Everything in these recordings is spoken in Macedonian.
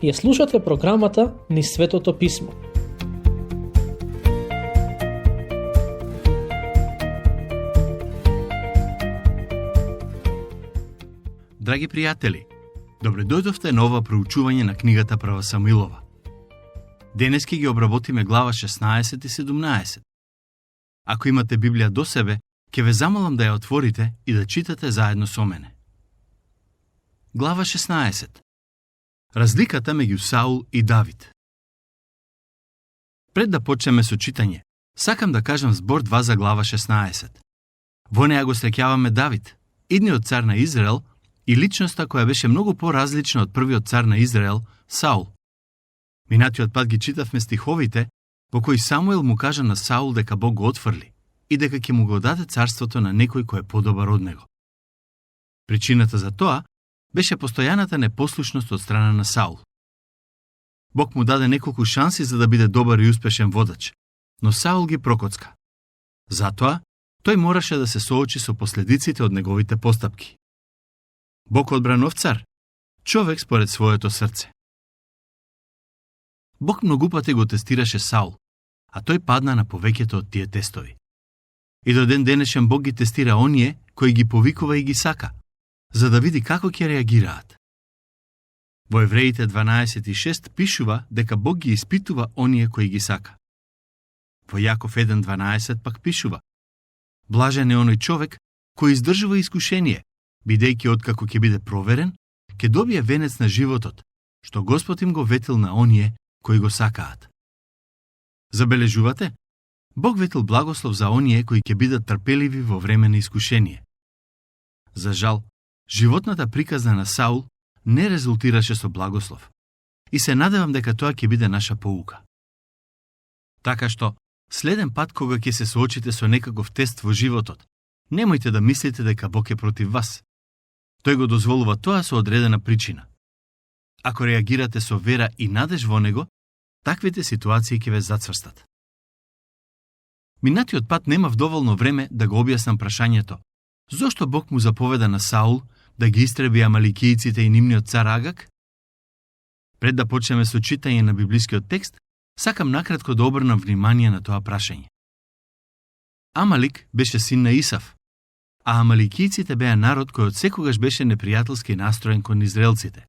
Ја слушате програмата Низ Светото Писмо. Драги пријатели, добре дојдовте на ова проучување на книгата Прва Самуилова. Денес ќе ги обработиме глава 16 и 17. Ако имате Библија до себе, ќе ве замолам да ја отворите и да читате заедно со мене. Глава 16. Разликата меѓу Саул и Давид. Пред да почнеме со читање, сакам да кажам збор 2 за глава 16. Во неја го среќаваме Давид, идниот цар на Израел, и личноста која беше многу поразлична од првиот цар на Израел, Саул. Минатиот пат ги читавме стиховите по кои Самуил му кажа на Саул дека Бог го отфрли и дека ќе му го даде царството на некој кој е подобар од него. Причината за тоа беше постојаната непослушност од страна на Саул. Бог му даде неколку шанси за да биде добар и успешен водач, но Саул ги прокоцка. Затоа, тој мораше да се соочи со последиците од неговите постапки. Бог одбра нов цар, човек според своето срце. Бог многу пати го тестираше Саул, а тој падна на повеќето од тие тестови. И до ден денешен Бог ги тестира оние кои ги повикува и ги сака, за да види како ќе реагираат. Во Евреите 12:6 пишува дека Бог ги испитува оние кои ги сака. Во Јаков 1:12 пак пишува: Блажен е оној човек кој издржува искушение, бидејќи откако ќе биде проверен, ќе добие венец на животот, што Господ им го ветил на оние кои го сакаат. Забележувате? Бог ветил благослов за оние кои ќе бидат трпеливи во време на искушение. За жал, животната приказна на Саул не резултираше со благослов. И се надевам дека тоа ќе биде наша поука. Така што, следен пат кога ќе се соочите со некаков тест во животот, немојте да мислите дека Бог е против вас. Тој го дозволува тоа со одредена причина. Ако реагирате со вера и надеж во него, таквите ситуации ќе ве зацврстат. Минатиот пат немав доволно време да го објаснам прашањето: зошто Бог му заповеда на Саул да ги истреби амаликијците и нивниот цар Агаг? Пред да почнеме со читање на библискиот текст, сакам накратко да обрнам внимание на тоа прашање. Амалик беше син на Исав, а амаликијците беа народ кој од секогаш беше непријателски настроен кон израелците.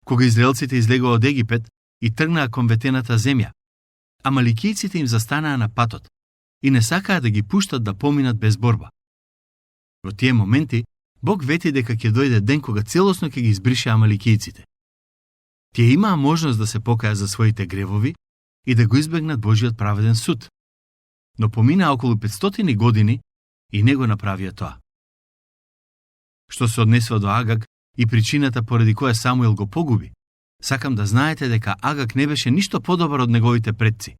Кога израелците излегоа од Египет и тргнаа кон ветената земја, амаликијците им застанаа на патот и не сакаа да ги пуштат да поминат без борба. Во тие моменти, Бог вети дека ќе дојде ден кога целосно ќе ги избрише амаликијците. Тие имаа можност да се покајат за своите гревови и да го избегнат Божиот праведен суд. Но поминаа околу 500 години и не го направија тоа. Што се однесува до Агаг и причината поради која Самуил го погуби, сакам да знаете дека Агаг не беше ништо подобар од неговите предци.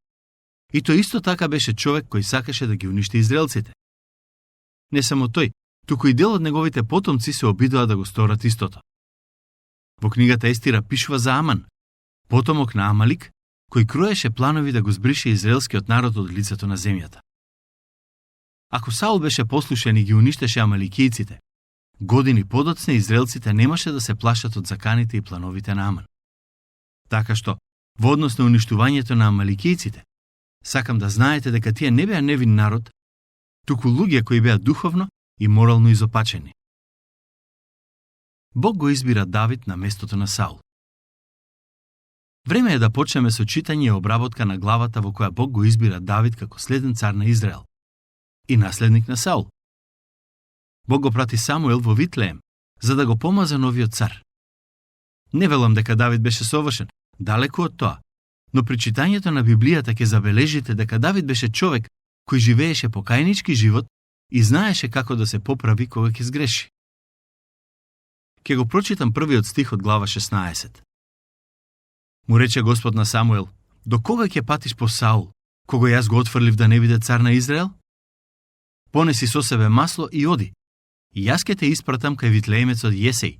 И тој исто така беше човек кој сакаше да ги уништи израелците. Не само тој, туку и дел од неговите потомци се обидоа да го сторат истото. Во книгата Естира пишува за Аман, потомок на Амалик, кој круеше планови да го збрише израелскиот народ од лицето на земјата. Ако Саул беше послушен и ги уништеше амаликијците, години подоцна израелците немаше да се плашат од заканите и плановите на Аман. Така што, во однос на уништувањето на амаликијците, сакам да знаете дека тие не беа невин народ, туку луѓе кои беа духовно и морално изопачени. Бог го избира Давид на местото на Саул. Време е да почнеме со читање и обработка на главата во која Бог го избира Давид како следен цар на Израел и наследник на Саул. Бог го прати Самуил во Витлеем, за да го помаза новиот цар. Не велам дека Давид беше совршен, далеку од тоа, но при читањето на Библијата ќе забележите дека Давид беше човек кој живееше покајнички живот и знаеше како да се поправи кога ќе сгреши. Ќе го прочитам првиот стих од глава 16. Му рече Господ на Самуил: до кога ќе патиш по Саул, кога јас го отфрлив да не биде цар на Израел? Понеси со себе масло и оди, и јас ќе те испратам кај витлеемецот Јесеј,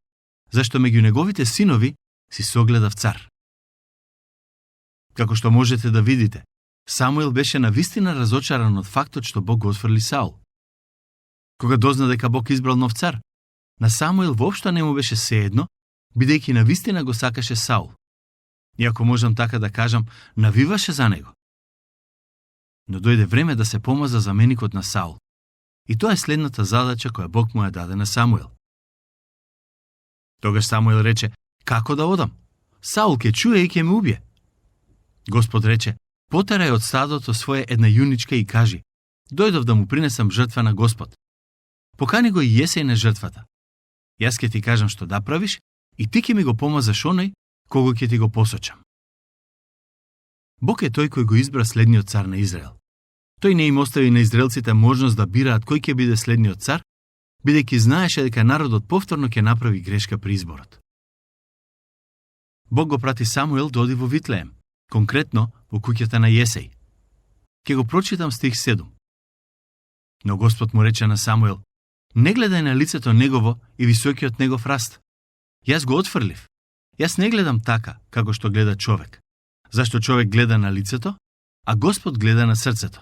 зашто меѓу неговите синови си согледав цар. Како што можете да видите, Самуил беше навистина разочаран од фактот што Бог го отфрли Саул. Кога дозна дека Бог избрал нов цар, на Самуил воопшто не му беше сеедно, бидејќи навистина го сакаше Саул И ако можам така да кажам, навиваше за него. Но дојде време да се помаза заменикот на Саул. И тоа е следната задача која Бог му ја даде на Самуил. Тогаш Самуил рече: како да одам? Саул ќе чуе и ќе ме убие. Господ рече: потарај од стадото свое една јуничка и кажи: дојдов да му принесам жртва на Господ. Покани го и Јесеј на жртвата. Јас ќе ти кажам што да правиш и ти ќе ми го помазаш оној кого ќе ти го посочам. Бог е тој кој го избра следниот цар на Израел. Тој не им остави на израелците можност да бираат кој ќе биде следниот цар, бидејќи знаеше дека народот повторно ќе направи грешка при изборот. Бог го прати Самуил да оди во Витлеем, конкретно во куќата на Јесеј. Ќе го прочитам стих 7. Но Господ му рече на Самуил: не гледај на лицето негово и високиот негов раст. Јас го отфрлив. Јас не гледам така, како што гледа човек. Зашто човек гледа на лицето, а Господ гледа на срцето.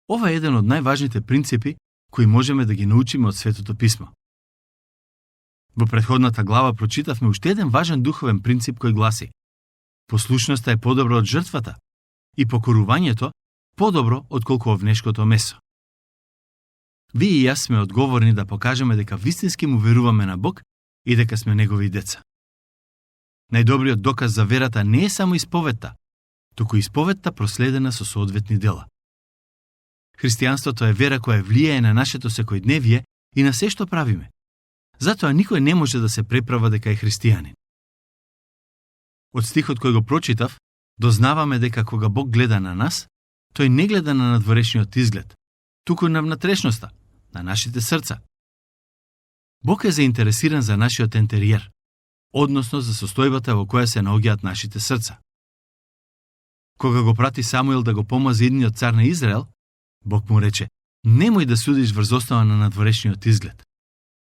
Ова е еден од најважните принципи кои можеме да ги научиме од Светото писмо. Во претходната глава прочитавме уште еден важен духовен принцип кој гласи: послушноста е подобро од жртвата и покорувањето подобро отколку овнешкото месо. Вие и јас сме одговорни да покажеме дека вистински му веруваме на Бог и дека сме негови деца. Најдобриот доказ за верата не е само исповедта, туку исповедта проследена со соодветни дела. Христијанството е вера која влијае на нашето секојдневие и на се што правиме. Затоа никој не може да се преправа дека е христијанин. Од стихот кој го прочитав, дознаваме дека кога Бог гледа на нас, тој не гледа на надворешниот изглед, туку на внатрешноста, на нашите срца. Бог е заинтересиран за нашиот ентериер, односно за состојбата во која се наоѓаат нашите срца. Кога го прати Самуил да го помази идниот цар на Израел, Бог му рече: немој да судиш врз основа на надворешниот изглед.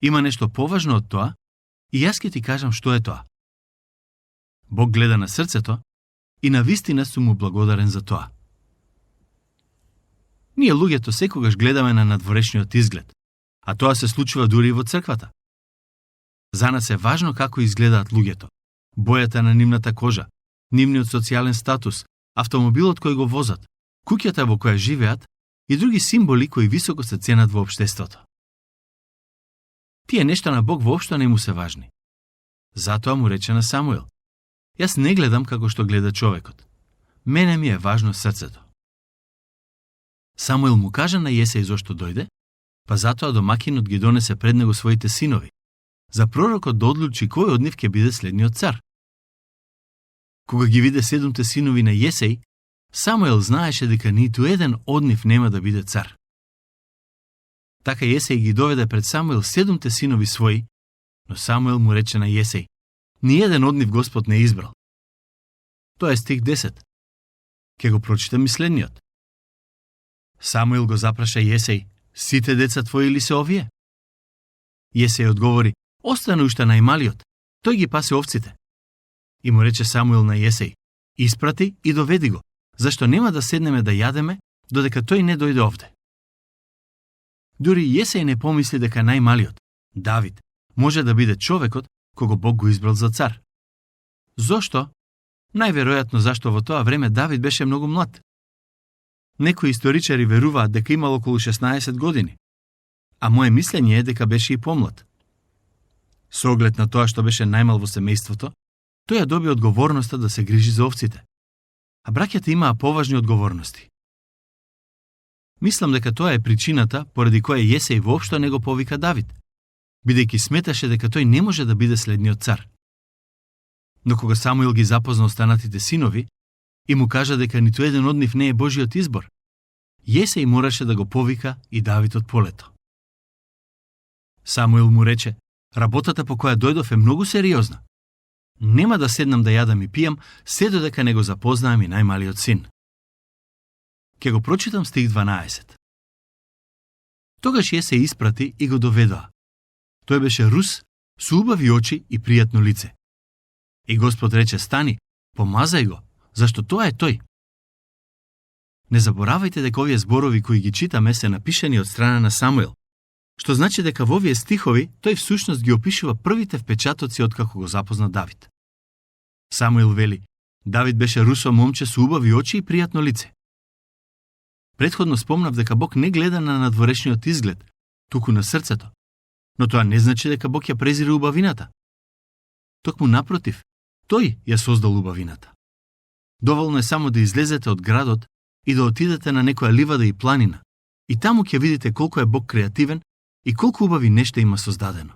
Има нешто поважно од тоа и јас ќе ти кажам што е тоа. Бог гледа на срцето и на вистина сум му благодарен за тоа. Ние луѓето секогаш гледаме на надворешниот изглед, а тоа се случува дури и во црквата. За нас е важно како изгледаат луѓето, бојата на нивната кожа, нивниот социјален статус, автомобилот кој го возат, куќата во која живеат и други символи кои високо се ценат во општеството. Тие нешта на Бог воопшто не му се важни. Затоа му рече на Самуил: јас не гледам како што гледа човекот. Мене ми е важно срцето. Самуил му кажа на Јесеј зошто дојде, па затоа домакинот ги донесе пред него своите синови, за пророкот да одлучи кој од нив ќе биде следниот цар. Кога ги виде 7 синови на Јесеј, Самуил знаеше дека ниту еден од нив нема да биде цар. Така Јесеј ги доведе пред Самуил 7 синови своји, но Самуил му рече на Јесеј: ни еден од нив Господ не избрал. Тоа е стих 10. Ке го прочитам и следниот. Самуил го запраша Јесеј: сите деца твои ли се овие? Јесеј одговори: остана уште најмалиот, тој ги пасе овците. И му рече Самуил на Јесеј: испрати и доведи го, зашто нема да седнеме да јадеме, додека тој не дојде овде. Дури Јесеј не помисли дека најмалиот, Давид, може да биде човекот кого Бог го избрал за цар. Зошто? Најверојатно зашто во тоа време Давид беше многу млад. Некои историчари веруваат дека имал околу 16 години, а моje мислење е дека беше и помлад. Со оглед на тоа што беше најмал во семејството, тој ја доби одговорноста да се грижи за овците. А браќата имаа поважни одговорности. Мислам дека тоа е причината поради која Јесеј воопшто не го повика Давид, бидејќи сметаше дека тој не може да биде следниот цар. Но кога Самуил ги запозна останатите синови и му кажа дека ниту еден од нив не е Божиот избор, Јесеј мораше да го повика и Давид од полето. Самуил му рече: работата по која дојдов е многу сериозна. Нема да седнам да јадам и пијам, се додека не го запознаам и најмалиот син. Ке го прочитам стих 12. Тогаш Јесеј испрати и го доведоа. Тој беше рус, со убави очи и пријатно лице. И Господ рече: стани, помазај го, зашто тоа е тој. Не заборавајте дека овие зборови кои ги читаме се напишани од страна на Самуил, што значи дека во овие стихови тој всушност ги опишува првите впечатоци од како го запозна Давид. Самуил вели, Давид беше русо момче со убави очи и пријатно лице. Претходно спомнав дека Бог не гледа на надворешниот изглед, туку на срцето, но тоа не значи дека Бог ја презира убавината. Токму напротив, тој ја создал убавината. Доволно е само да излезете од градот и да отидете на некоја ливада и планина, и таму ќе видите колку е Бог креативен и колку убави нешта има создадено.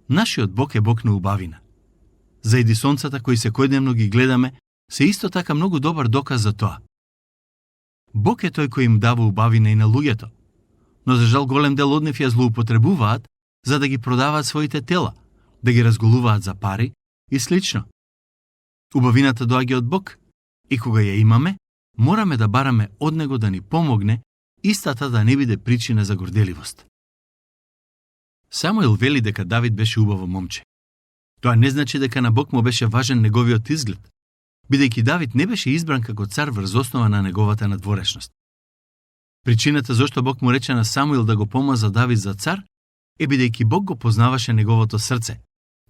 Нашиот Бог е Бог на убавина. Заеди сонцата кои секојдневно ги гледаме, се исто така многу добар доказ за тоа. Бог е тој кој им дава убавина и на луѓето, но за жал голем дел од нив ја злоупотребуваат за да ги продаваат своите тела, да ги разголуваат за пари и слично. Убавината доаѓа од Бог и кога ја имаме, мораме да бараме од Него да ни помогне истата да не биде причина за горделивост. Самуил вели дека Давид беше убаво момче. Тоа не значи дека на Бог му беше важен неговиот изглед, бидејќи Давид не беше избран како цар врз основа на неговата надворешност. Причината зашто Бог му рече на Самуил да го помаза Давид за цар е бидејќи Бог го познаваше неговото срце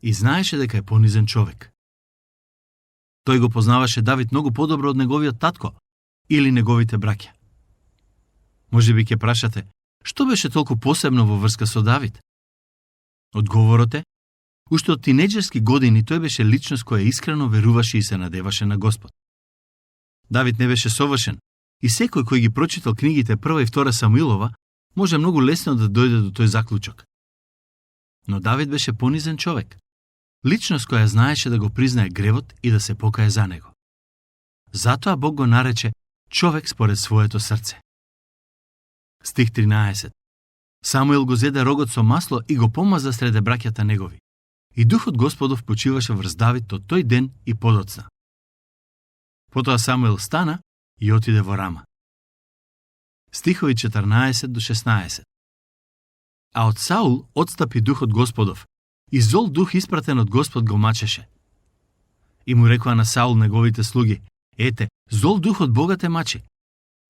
и знаеше дека е понизен човек. Тој го познаваше Давид многу подобро од неговиот татко или неговите браќа. Може би ќе прашате, што беше толку посебно во врска со Давид? Одговорот е, уште од тинеџерски години тој беше личност која искрено веруваше и се надеваше на Господ. Давид не беше совршен и секој кој ги прочитал книгите 1 и 2 Самуилова може многу лесно да дојде до тој заклучок. Но Давид беше понизен човек, личност која знаеше да го признае гревот и да се покае за него. Затоа Бог го нарече човек според своето срце. Стих 13. Самуил го зеде рогот со масло и го помаза среде браќата негови. И Духот Господов почиваше врз Давид од тој ден и подоцна. Потоа Самуил стана и отиде во Рама. Стихови 14 до 16. А од Саул отстапи Духот Господов, и зол дух испратен од Господ го мачеше. И му рекоа на Саул неговите слуги, ете, зол дух од Бога те мачи.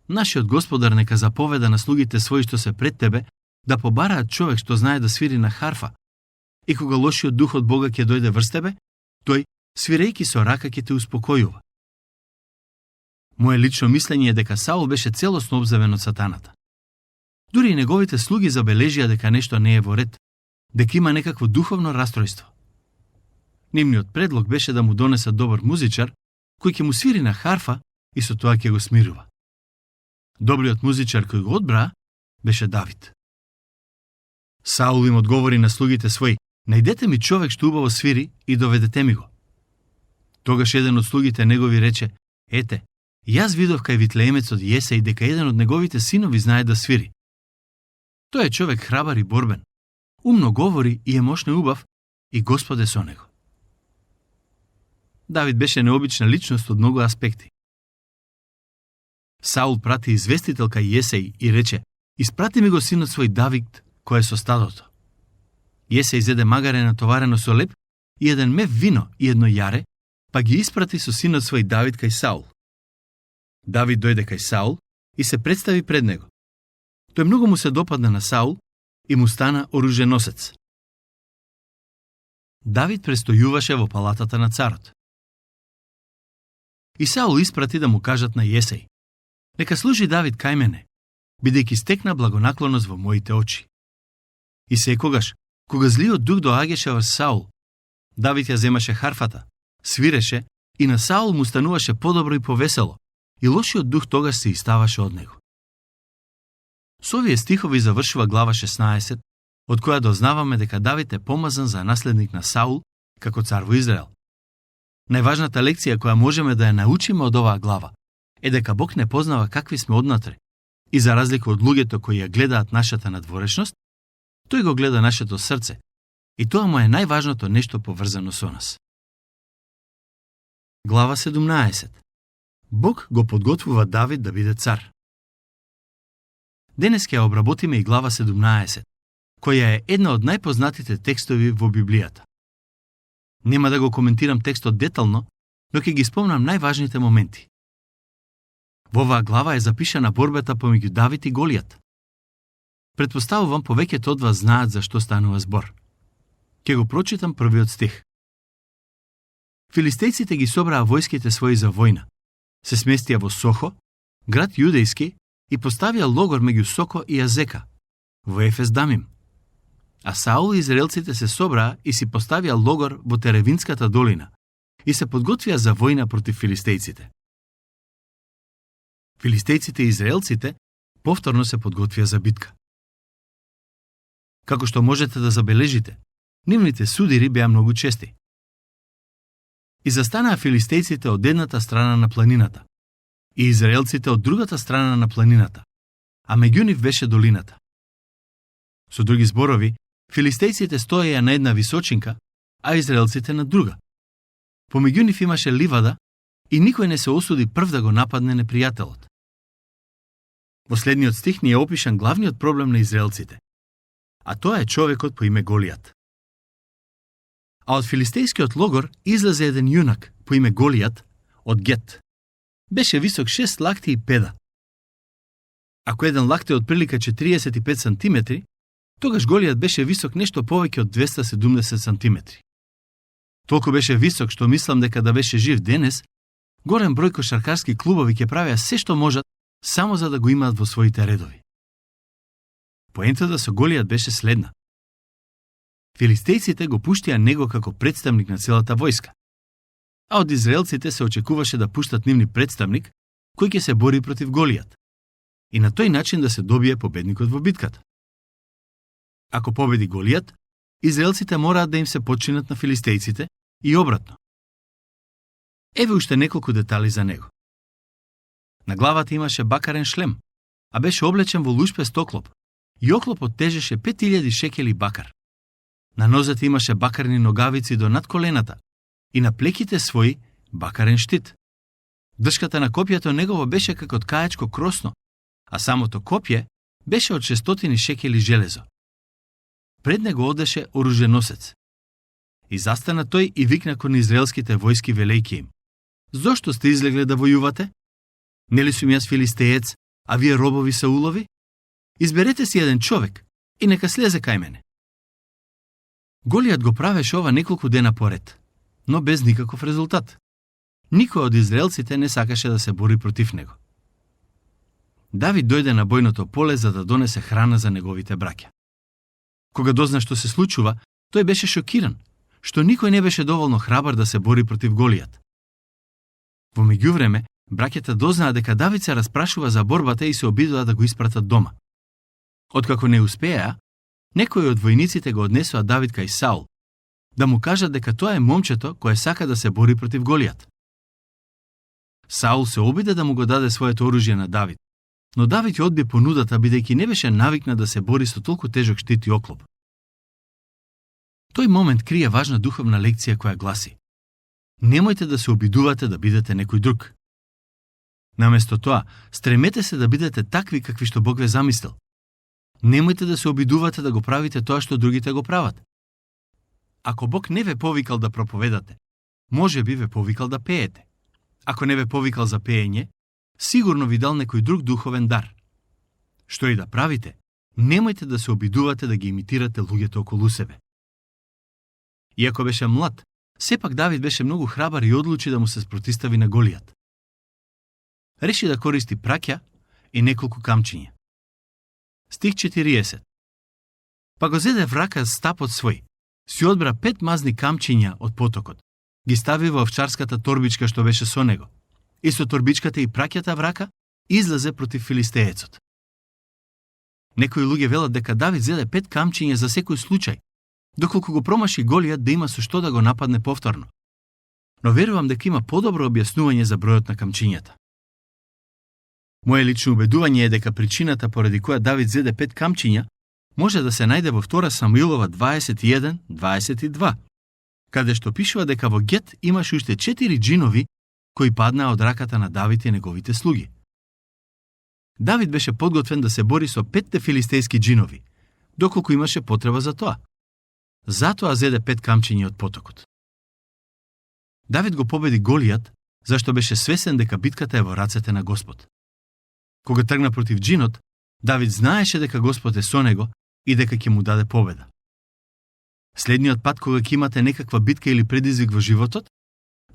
Нашиот Господар нека заповеда на слугите своји што се пред тебе, да побараат човек што знае да свири на харфа. И кога лошиот дух од Бога ќе дојде врз тебе, тој, свирејки со рака, ќе те успокојува. Моje лично мислење е дека Саул беше целосно обзавен од сатаната. Дури и неговите слуги забележија дека нешто не е во ред, дека има некакво духовно растројство. Нивниот предлог беше да му донесат добар музичар, кој ќе му свири на харфа и со тоа ќе го смирува. Добриот музичар кој го одбра беше Давид. Саул им одговори на слугите своји, најдете ми човек што убаво свири и доведете ми го. Тогаш еден од слугите негови рече, ете, јас видов кај витлеемецот Јесеј дека еден од неговите синови знае да свири. Тој е човек храбар и борбен, умно говори и е мощно убав и Господ е со него. Давид беше необична личност од многу аспекти. Саул прати известител кај Јесеј и рече, испрати ми го синот свој Давид, кој е со стадото. Јесеј зеде магаре натоварено со леп и еден мев вино и едно јаре, па ги испрати со синот свој Давид кај Саул. Давид дојде кај Саул и се представи пред него. Тој многу му се допадна на Саул и му стана оруженосец. Давид престојуваше во палатата на царот. И Саул испрати да му кажат на Јесеј, нека служи Давид кај мене, бидејќи стекна благонаклонност во моите очи. И секогаш, кога злиот дух доаѓаше во Саул, Давид ја земаше харфата, свиреше и на Саул му стануваше подобро и повесело, и лошиот дух тогаш се иставаше од него. Со овие стихови завршува глава 16, од која дознаваме дека Давид е помазан за наследник на Саул како цар во Израел. Најважната лекција која можеме да ја научиме од оваа глава е дека Бог не познава какви сме однатре и за разлика од луѓето кои ја гледаат нашата надворешност, тој го гледа нашето срце и тоа му е најважното нешто поврзано со нас. Глава 17. Бог го подготвува Давид да биде цар. Денес ќе обработиме и глава 17, која е една од најпознатите текстови во Библијата. Нема да го коментирам текстот детално, но ќе ги спомнам најважните моменти. Во оваа глава е запишана борбата помеѓу Давид и Голијат. Претпоставувам повеќето од вас знаат за што станува збор. Ќе го прочитам првиот стих. филистејците ги собраа војските своји за војна. Се сместија во Сохо, град јудејски, и поставија логор меѓу Соко и Азека, во Ефес Дамим. А Саул и израелците се собраа и си поставија логор во Теревинската долина и се подготвија за војна против филистејците. Филистејците и израелците повторно се подготвија за битка. Како што можете да забележите, нивните судири беа многу чести. И застанаа филистејците од едната страна на планината и израелците од другата страна на планината, а меѓу нив беше долината. Со други зборови, филистејците стоеја на една височинка, а израелците на друга. Помеѓу нив имаше ливада и никој не се осуди прв да го нападне непријателот. Во следниот стих ни е опишан главниот проблем на израелците, а тоа е човекот по име Голијат. А од филистејскиот логор излезе еден јунак по име Голијат од Гет. Беше висок 6 лакти и педа. Ако еден лакт е од прилика 45 сантиметри, тогаш Голијат беше висок нешто повеќе од 270 сантиметри. Толку беше висок што мислам дека да беше жив денес, голем број кошаркарски клубови ќе правеа се што можат само за да го имаат во своите редови. Поентата со Голијат беше следна. Филистејците го пуштија него како представник на целата војска, а од израелците се очекуваше да пуштат нивни представник кој ќе се бори против Голијат и на тој начин да се добие победникот во битката. Ако победи Голијат, израелците мораат да им се подчинат на филистејците и обратно. Еве уште неколку детали за него. На главата имаше бакарен шлем, а беше облечен во лушпест оклоп, и оклопот тежеше 5000 шекели бакар. На нозете имаше бакарни ногавици до над колената и на плеките своји бакарен штит. Дршката на копјето негово беше како ткаечко кросно, а самото копје беше од 600 шекели железо. Пред него одеше оруженосец. И застана тој и викна кон израелските војски велејќи им: "Зошто сте излегле да војувате? Нели сум јас филистеец, а вие робови Саулови? Изберете си еден човек и нека слезе кај мене." Голијат го правеше ова неколку дена поред, но без никаков резултат. Никој од израелците не сакаше да се бори против него. Давид дојде на бојното поле за да донесе храна за неговите браќа. Кога дозна што се случува, тој беше шокиран, што никој не беше доволно храбар да се бори против Голијат. Во меѓувреме, браќата дознаа дека Давид се распрашува за борбата и се обидоа да го испратат дома. Откако не успеа, некои од војниците го однесоа Давид кај Саул, да му кажат дека тоа е момчето кое сака да се бори против Голијат. Саул се обиде да му го даде своето оружје на Давид, но Давид ја одби понудата бидејќи не беше навикнат да се бори со толку тежок штит и оклоп. Тој момент крие важна духовна лекција која гласи: немојте да се обидувате да бидете некој друг. Наместо тоа, стремете се да бидете такви какви што Бог ве замислил. Немојте да се обидувате да го правите тоа што другите го прават. Ако Бог не ве повикал да проповедате, може би ве повикал да пеете. Ако не ве повикал за пеење, сигурно ви дал некој друг духовен дар. Што и да правите, немојте да се обидувате да ги имитирате луѓето околу себе. Иако беше млад, сепак Давид беше многу храбар и одлучи да му се спротистави на Голијат. Реши да користи праќа и неколку камчиња. Стих 40. Па го зеде в рака стапот свој, си одбра 5 мазни камчиња од потокот, ги стави во овчарската торбичка што беше со него, и со торбичката и праќата в рака излезе против филистеецот. Некои луѓе велат дека Давид зеде 5 камчиња за секој случај, доколку го промаши Голијат да има со што да го нападне повторно. Но верувам дека има подобро објаснување за бројот на камчињата. Моje лично убедување е дека причината поради која Давид зеде 5 камчиња може да се најде во 2 Самуилова 21:22, каде што пишува дека во Гет имаше уште 4 джинови кои паднаа од раката на Давид и неговите слуги. Давид беше подготвен да се бори со 5 филистејски джинови, доколку имаше потреба за тоа. Затоа зеде 5 камчиња од потокот. Давид го победи Голијат, зашто беше свесен дека битката е во рацете на Господ. Кога тргна против джинот, Давид знаеше дека Господ е со него и дека ќе му даде победа. Следниот пат кога ќе имате некаква битка или предизвик во животот,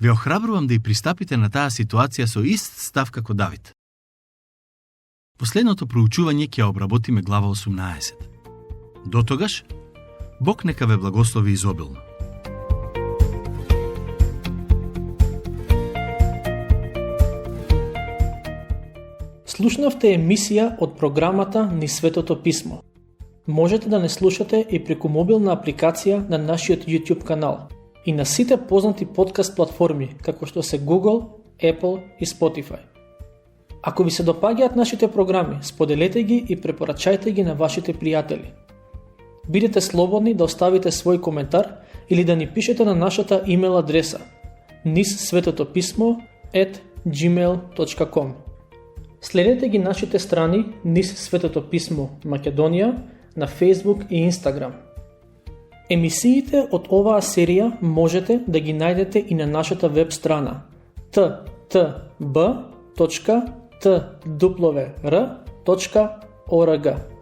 Ве охрабрувам да и пристапите на таа ситуација со ист став како Давид. Во следното проучување ќе обработиме глава 18. Дотогаш, Бог нека ве благослови изобилно. Слушнавте емисија од програмата Низ Светото Писмо. Можете да не слушате и преку мобилна апликација на нашиот YouTube канал и на сите познати подкаст платформи, како што се Google, Apple и Spotify. Ако ви се допаѓаат нашите програми, споделете ги и препорачајте ги на вашите пријатели. Бидете слободни да оставите свој коментар или да ни пишете на нашата имейл адреса nizsvetopismo@gmail.com. Следете ги нашите страни Низ Светото Писмо Македонија на Facebook и Instagram. Емисиите од оваа серија можете да ги најдете и на нашата веб страна ttb.twr.org.